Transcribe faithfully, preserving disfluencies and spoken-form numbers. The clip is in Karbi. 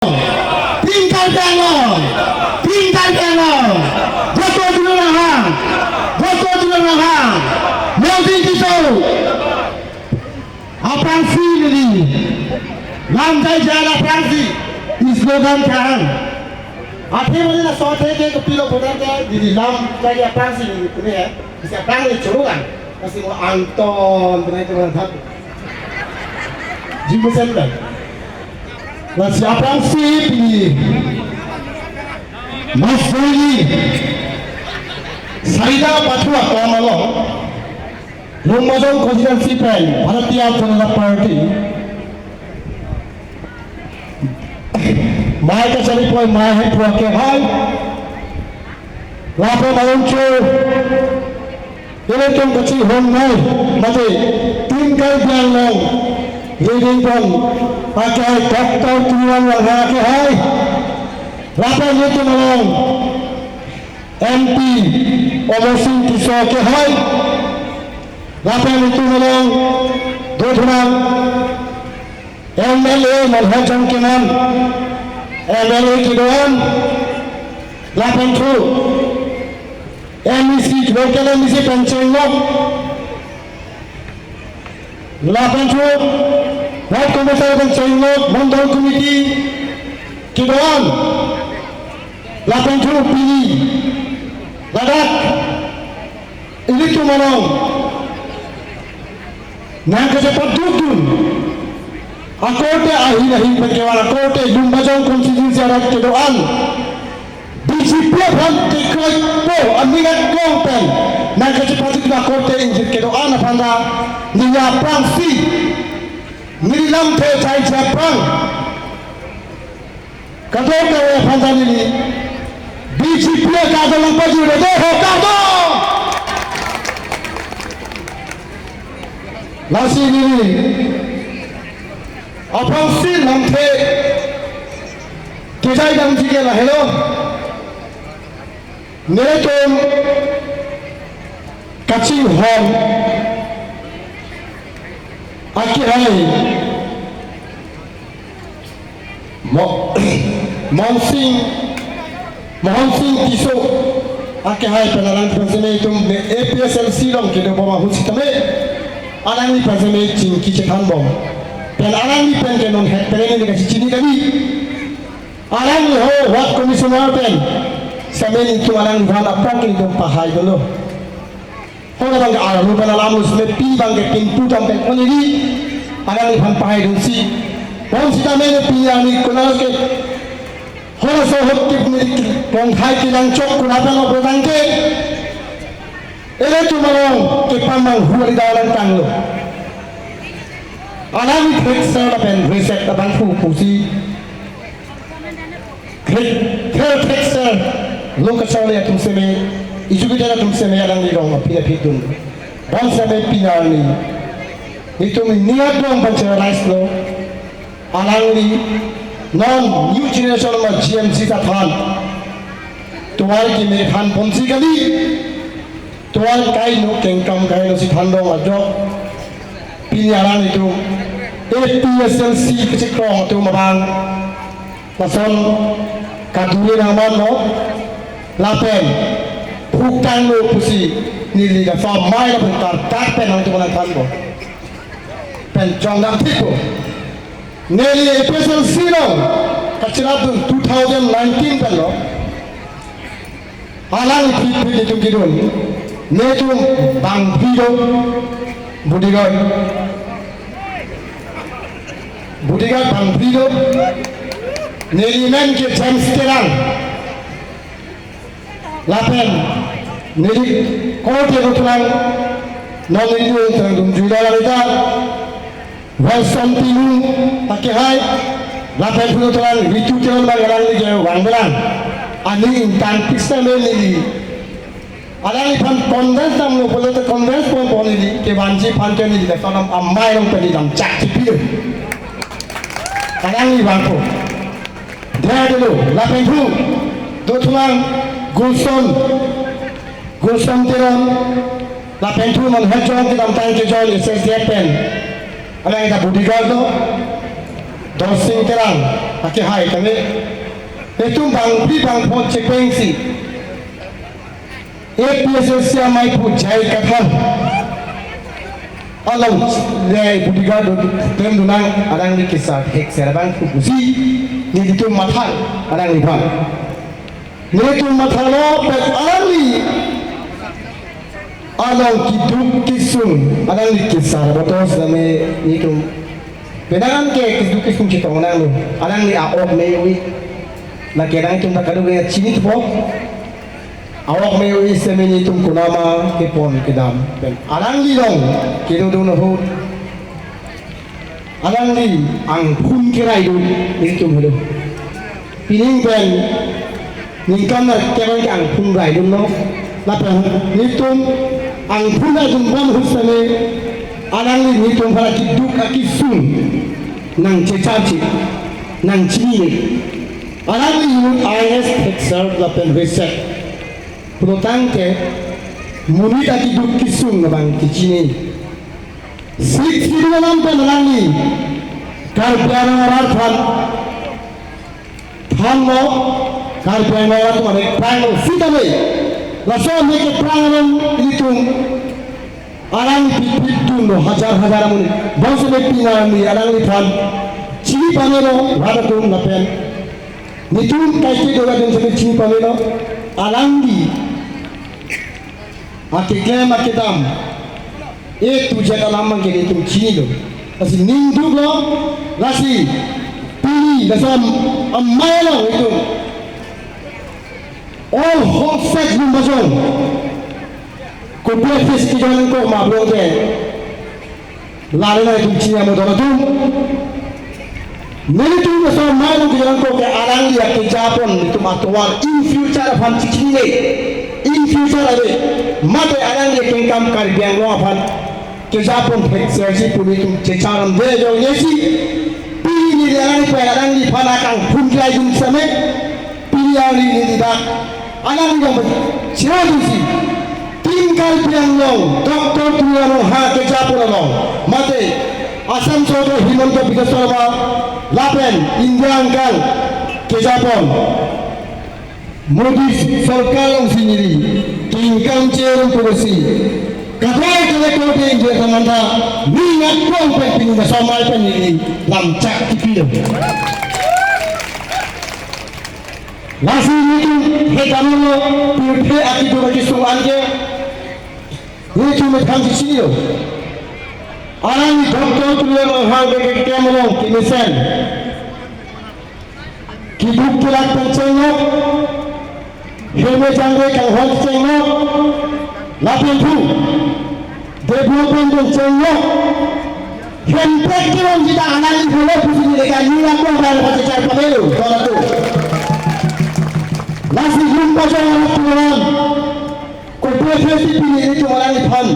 Pin Karbi Anglong. Pin Karbi Anglong. Vote dun nanghang. Vote dun nanghang. Mongsing Tisso. Aphrangsi neli lam jai jai aphrangsi slogan kehang. Athe mane laso athe ke kopilo putangte neli lam jai aphrangsi neli pune ya. Bisa aphrang neli choro kan. Kasi mo angton pune ke berangkat. Jimusen kan. Lasi aphrangsi pini Mas Doli Saida Pathu akom along Lumbajong constituency pen Bharatiya Janata Party mai kachari poi mai hepua kehai. Lapen malomcho ilitum kachihon mai mate Team Karbi Anglong leading pon akehai Doctor Tuliram Ronghang akehai. Lapen ilitum along M P Amarsing Tisso akehai. Lapen ilitum along dodunam M L A Monhajong Kemon, M L A kedo-an, lapen thu M E C, local M E C pen chenglok, lapen thu Ward Commissioner pen chenglok, Mandal Committee kedo-an, lapen thu pini ladak ilitum along nangkachepadukdun akorte ahin ahin pen kevang akorte Lumbajong constituency arat kedo-an B J P aphan tekroipo aning aklong pen nangkachepadukdun akorte ingjir kedo-an aphan ta neli aphrangsi neli lamthe jai jai aphrang kadokave aphan ta neli B J P akardom nangpajir do ho kardom. Lasi neli aphrangsi lamthe kejai damji ke lahelo. Nelitum kachihon akehai Mo-, Mohon Sing, Mohon Sing Tisso akehai pen alangliphan seme itum A P H L C along kedo bom ahut sitame alangliphan seme chingki chethan bom. Pen alangli pen ke non het pen neli kachechini kali. Alangli ho Ward Commissioner pen seme itum alangliphan aphrang ke itum pahai dolo. Hala abang ke arlo pen alam lo seme pi abang ke pinpu tam pen konili alangliphan pahaidunsi. Bonsitame ne pini arni konat ke hala so hot tip ne kongkhai kelang chok konat pen lo petang ke. Ilitum along kepamanghu ari dalan tanglo. Alang thekser lapen reset abangphu pusi. Thek, thek, thekser, lo kacharli atum seme, educated atum seme alangli rong aphi aphi dun. Bonsitame pini arni itum ning aklong pen cherailai lo. Alangli non new generation ma G M C ta than. Tovar keme than ponsi kali. Tovar kaino kengkam kaino si than rong ajok. Pini arni itum A P H L C kachekroi atum abang lason kaduri nangmanlo lapen phuktanglo pusi neli laso amei lapen kartak pen nangtum nangthanpo. Pen chongdam thikpo. Neli A P H L C along kachirapdun two thousand nineteen pen lo. Alangli phit phit itum kedun. Netum bangphli do. Bodyguard. Bodyguard bangphli do. Neli men ke James Terang. Lapen neli korte ko tulang non neli tulang dum juida lamita. Welson Tilung akehai, lapen pulo tulang Ritu Teron abang alangli ke vangvelang. Aning ingtang pista me neli. Alangliphan convince damlo pulote convince pon pon neli kevanji aphan ke neli lason amei along pen neli damchak chipir. Alangli vangpo. Dia dulu, lapen thu, do tulang Gulson, Gulson Teron, lapen thu non hajong kedamtang ke join S S D F pen. Alang ta bodyguard lo. Dorsing Terang, akehai kami. Itum bangphli bangpho chepengsi A P H L C amei pu J I Kathar along le bodyguard klemdun nang, alangli kesar hek ser abang pu pusi nelitum matha alangliphan. Nelitum mathalo pen alangli along keduk kesung, alangli kesar botos dame nelitum. Penang ke keduk kesung chetong nanglo, alangli a-ok me-ui. Lake nangtum ta kaduk ya chinitpo. A-ok me-ui seme nelitum konama kepon kedam pen alangli along kedodun ahut alangli angphun keraidun nelitum helo. Pining pen ningkan nar kevang ke angphun raidunlo. Lapen nelitum angphun raidun bom ahut seme alangli nelitum aphan keduk akesung nangchecharche, nangchinine. Alangli unit I A S thekser lapen reset pulotangte monit akeduk kesung labang kechini. Sixth Schedule alam pen alangli Karbi Anglong arat aphan thanlo, Karbi Anglong arat mane pranglo sitame, laso amei keprang along ilitum alangli pitpit dunlo, hajar hajar amonit. Bangso amei pinarni alangliphan chini pamelo, rat atum lapen nelitum kaike do atum sitame chini pamelo. Alangli akeklem akedam A to Z alam abang ke nelitum chinilo. Lasi ning duklo, lasi pini laso am-, amei along itum all whole set Lumbajong kopi aphis kejor nangkok ma abang ke. Lale la itum chini amo don atum. Nelitum laso amei along kejor nangkok ke alangli akejapon nelitum atovar in future aphan chechinine. In future ave. Mate alangli akengkam Karbi Anglong aphan kejapon thekserji pu nelitum chechar-amde jong nesi. Pini neli alangli pen alangliphan akangphun keraidun seme. Pini arni neli dak alangli along cherap dunsi, Team Karbi Anglong, Doctor Tuliram Ronghang kejapon along, mate Assam Sorkar Himanta Biswa Sarma lapen India angkang kejapon, Modi Sorkar alongsi neli kengkam cherum pusi kadokave collector ding je tamanta ning akrong pen pini laso amei pen neli lamchak kipilo. Lasi nelitum hek damlo, pirthe akeduk akesung anke nelitum methang chechinilo. Alangli Doctor Tuliram Ronghang ke keklem along kemesen keduk kelak pen chenglok, heme jangre kanghon chenglok, lapen thu development pen chenglok, hemprek kelongji ta alangli holo pusi neli ke ning akrong pen pachechar pamelo, don atum. Lasi Lumbajong arat atum aphan kopi aphis pini nelitum alangliphan